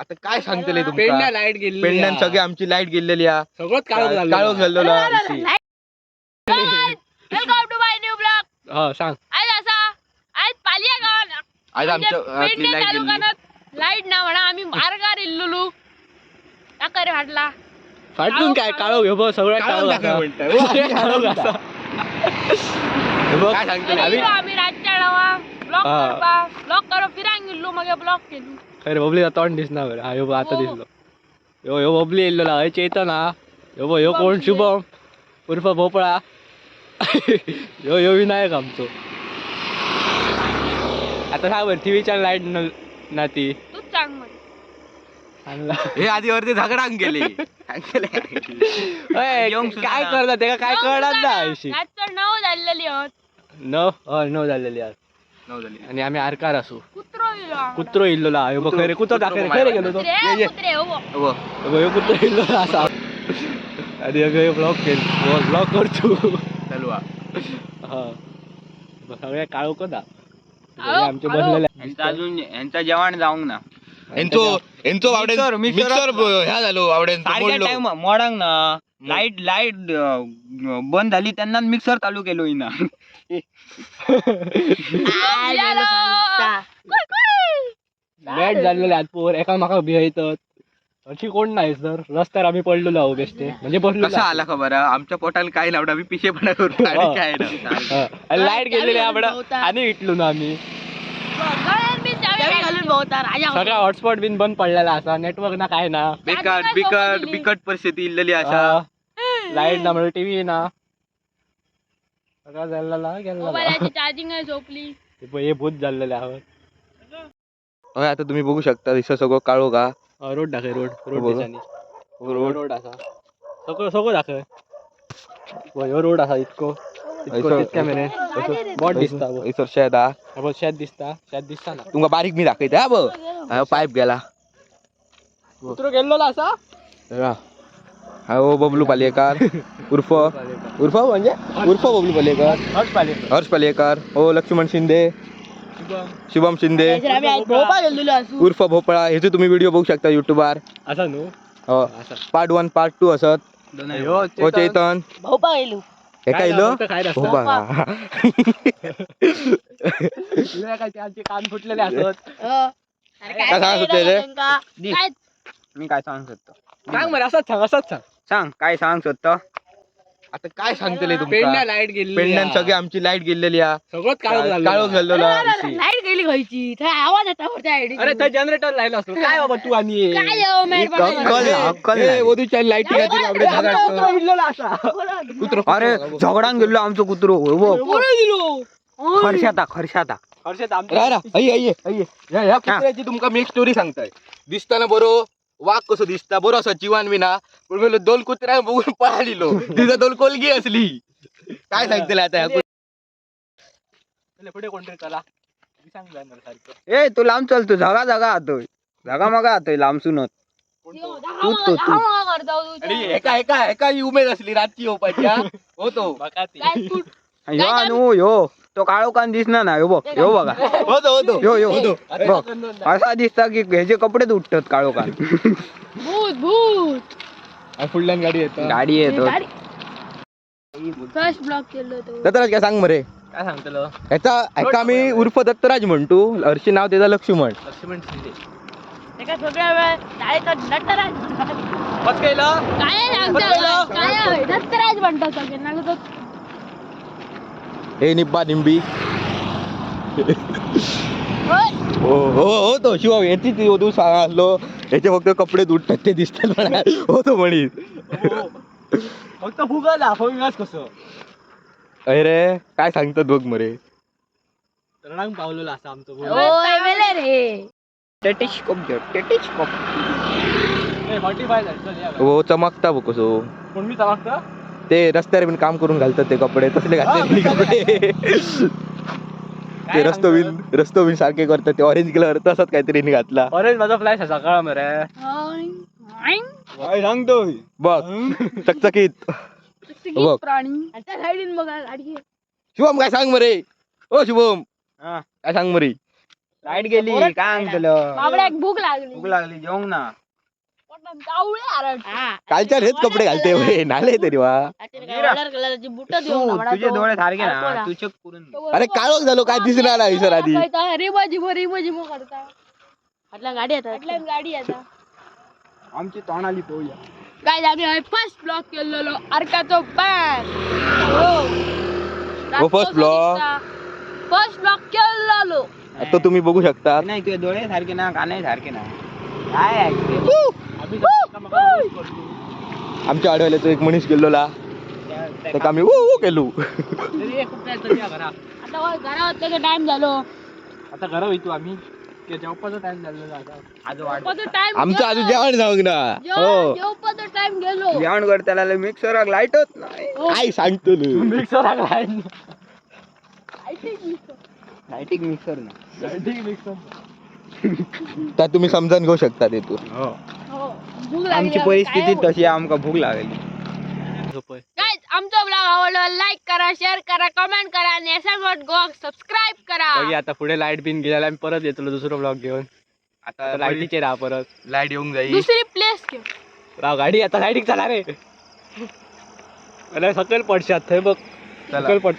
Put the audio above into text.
आता काय सांगतले पेडण्या तुमका? लाईट गेली. पेडण्यान सगळी आमची लाईट गेलेली हा. सगळंच काळोख झालं. काळोख झालेलो. Welcome to my new blog. हा सांग. आज असा आज पालिया गावात आज आमच्या पेडणे लाईट गेलेली. तालुक्यात लाईट ना म्हणा आम्ही मार्गार इल्लुलू टाकर फाटला. फाटून काय काळोख हे बघ सगळं काळोख काळोख दाखव असा. म्हणताय. हो, सगळं काळोख असा. हे बघ, काय सांगतले? आम्ही इल्लो आम्ही रातच्या डावा ब्लॉग हा. करपा ब्लॉग करो फिरांग इल्लू मगे ब्लॉग केलू. खरे बबलीचा तोंड दिसना बरं. हा ह्यो बघ आता हो. दिसलो. ह्यो ह्यो बबली येयल्लो हय चेतन हा. ह्यो बघ ह्यो कोण शुभम उर्फ भोपळा. ह्यो ह्यो विनायक आमचो. आता सांग बरं टीव्हीच्या लाईट ना ती तूच सांग मग. सांगला. हे आधी वरती झगडांग गेले. सांगतले. अय, येऊंक सुद्धा काय ना. करतात तेका काय कळणार ना अशी. रातच्या 9 झालेली आहोत. 9 हय 9 झालेली आज. 9 झाली. आणि आम्ही आरकार असू. कुत्रो इलो आमडा. कुत्रो इल्लो ह्यो बघ खरे कुत्रो कुत्रो दाखय माय खरे गेलो तो. कुत्रे ये, ये. कुत्रे हो. हो. ह्यो बघ, ह्यो कुत्रो इल्लो असा. आणि ह्यो ब्लॉग केल ब्लॉग करतो. चालू हा. हा सगळ्या काळोखच हा. काळोख, आमचे काळोख. बसलेले यांचा अजून यांचा जेवण जाऊंक ना. यांचो यांचो बावड्यान मिक्सर, मिक्सर ह्या झालो बावड्यांचो सारख्या मोडलो. टाइम मोडांक ना लाईट लाईट बंद झाली त्यांना मिक्सर चालू केलो हिना. मॅट झालेले आत पोर एका म्हाका भियतात अशी कोण नाही सर रस्त्यार आम्ही पडलेलो आहो बेस्टे म्हणजे बसलो. कसा आला खबर हा? आमच्या पोटाला काय लावडा आम्ही पिशेपणा करू आणि काय ना. लाईट गेलेली आपण आणि इटलो ना आम्ही. गळ्यात बी चावी घालून सगळा हॉटस्पॉट बिन बंद पडलेला असा नेटवर्क ना काय ना. बेकार बिकट बिकट परिस्थिती इल्लेली अशा. लाईट ना म्हणजे टीव्ही ना सगळा झालेला गेलेला. मोबाईलाची चार्जिंग आहे झोपली. ते पळय, हे भूत झालेले आहोत. होय, आता तुम्ही बघू शकता दिसत सगळं काळो का. रोड दाखय रोड रोड बघा. दिसानी रोड रोड असा सगळं सगळं दाखय. ह्यो रोड असा इतको इतको तितक्या मेरेन बोट दिसता बघ. हयसर शेत हा. हा बघ, शेत दिसता शेत दिसता ना. तुमका बारीक मी दाखयता हा बघ. हा पाईप गेला. कुत्रो गेल्लो असा. हा. हा हो बबलू पालेकर उर्फ उर्फ म्हणजे उर्फ बबलू पालेकर हर्ष पालेकर हर्ष पालेकर हो लक्ष्मण शिंदे शुभम शिंदे उर्फ भोपळा. ह्याचे तुम्ही व्हिडिओ बघू शकता युट्यूबार. असा न्हू हो असा पार्ट 1 पार्ट 2 असत. ह्यो हो चेतन हे काय इलो फक्त खायला असता. भोपळा. तुला काय ते आमचे कान फुटलेले असत. काय सांगत होते रे? काय मी काय सांगू शकतो? सांग बरं असाच सांग असाच सांग. सांग काय सांगू शकतो? आता काय सांगतले तुमका? पेडण्या लाईट गेली. पेडण्यान सगळी आमची लाईट गेलेली हा. सगळंच काळोख झालं. काळोख झालेलो. लाईट गेली खायची आवाज येता वरच्या आयडी. अरे थंय जनरेटर लायलो असतो काय बाबा तू आणि काय हो, मेहरबानी. अक्कल ना, अक्कल नाही. वधूच्या लाईटी खातीर आपले झगडतो. कुत्रो हिडलेलो असा. कुत्रो अरे झगडान गेलो आमचो कुत्रो हो दिलो खरशाता खरशाता. हर्षद आमच्या रा रा आई आई आई ह्या ह्या कुत्र्याची तुमका मी एक स्टोरी सांगताय. दिसताना बरो वाघ कसो दिसता बरो असो जीवान विना पण मेलो दोन कुत्र्या बघून पळालिलो तिचा दोन कोलगी असली. काय सांगतले आता ह्या पुढे कोणतरी चला मी सांग जाणार सारखं. ए तू लांब चल तू झगा झगा आतोय झगा मगा आतोय लांबसूनच. तू तू तू आणि एका एका एका ही उमेद असली रातची येवपाची हा. होतो बघा ती. ह्यो न्हू ह्यो तो काळो कान दिसना ना ह्यो बघ ह्यो बघा होतो होतो ह्यो ह्यो होतो. बघ असा दिसता की ह्याचे कपडेच उठतात काळो कान. भूत भूत आणि फुडल्यान गाडी येतात. गाडी येतो. फर्स्ट ब्लॉग केलो तो. दत्तराज काय सांग मरे. काय सांगतलो? ह्याचा ह्याका आम्ही उर्फ दत्तराज म्हणतो हर्षी नाव त्याचा लक्ष्मण. लक्ष्मण शिंदे. एका सगळ्या वेळ शाळेत नटराज. पचकायला काय सांगता काय दत्तराज म्हणतात सगळ्यांना तो. हे निब्बा निंबी. होय. हो हो हो तो शिव याची ती तू सांगलो याचे फक्त कपडे तुटतात ते दिसतात म्हणा. हो तो म्हणीत. फक्त फुगला फुगास कसं. अरे काय सांगतात बघ मरे. रणांग पावलेलं असं आमचं भूत. ओय मेले रे. टेटिस्कोप घे टेटिस्कोप. ए, 45 झाले, चल या. हो चमकता बघ कसो. कोण मी चमकतं? ते रस्त्यावर बिन काम करून घालतात ते कपडे तसले घातले कपडे. ते रस्तो बिन रस्तो बिन सारखे करतात ते ऑरेंज कलर तसंच काहीतरी हिने घातला. ऑरेंज माझा फ्लॅश सकाळ मरे. काय सांगतोय बघ चकचकीत. बघ. प्राणी आणि त्या साईडीन बघा गाडी. शुभम काय सांग मरे. ओ शुभम हा. काय सांग मरे. लाईट गेली काय सांगतलं. बाबड्याक भूक लागली. भूक लागली, जेवंक ना. पोटात कावळे आरडते. कालच्या हेच कपडे घालते होय, नाले तरी वा. बुट तू तुझे डोळे सारखे ना, तू चेक करून घे. अरे काळोख झालो, काय दिसणार नाही सर आधी. रिमो रिमो जिमो करता. फाटल्यान गाडी येता. फाटल्यान गाडी येता. आमची तोंड आली पोहूया. काय आम्ही फर्स्ट ब्लॉक केलेलो अर्काचो बॅन. हो, first block. First block केलेलो. आता तुम्ही बघू शकता. नाही, तुझे डोळे सारखे ना, कानही सारखे ना, काय ऐकते? आमच्या आडव्याला एक मनीस गेलेला, तर आम्ही ऊ ऊ केलो. आता घरात टाइम झालो. आता घरा होतो आम्ही, जेवपाचा टाइम झालेला आता. आज वाट टाइम आमचं अजून जेवण जाऊंक ना. हो, जेवपाचो टाइम गेलो. जेवण करताना मिक्सराक लाईटच नाही. काय सांगतो? मिक्सर लागला. लाईटिंग मिक्सर ना. मिक्सर. तर तुम्ही समजून घेऊ शकता तिथून. हो, भूक लागली. आमची परिस्थिती तशी आहे, आमका भूक लागली. गाईज, आमचा ब्लॉग आवडला लाईक करा, शेअर करा, कमेंट करा आणि एस एम गोवा सबस्क्राईब करा. बघी आता पुढे लाईट बिन गेल्याला आम्ही परत येतो दुसरं ब्लॉग घेऊन. आता लाईटीचे राहा परत. लाईट येऊन जाईल. दुसरी प्लेस घेऊ. राव गाडी आता लाईटिंग चला रे. मला सकल पडशात थंय बघ. चला. सकल पड.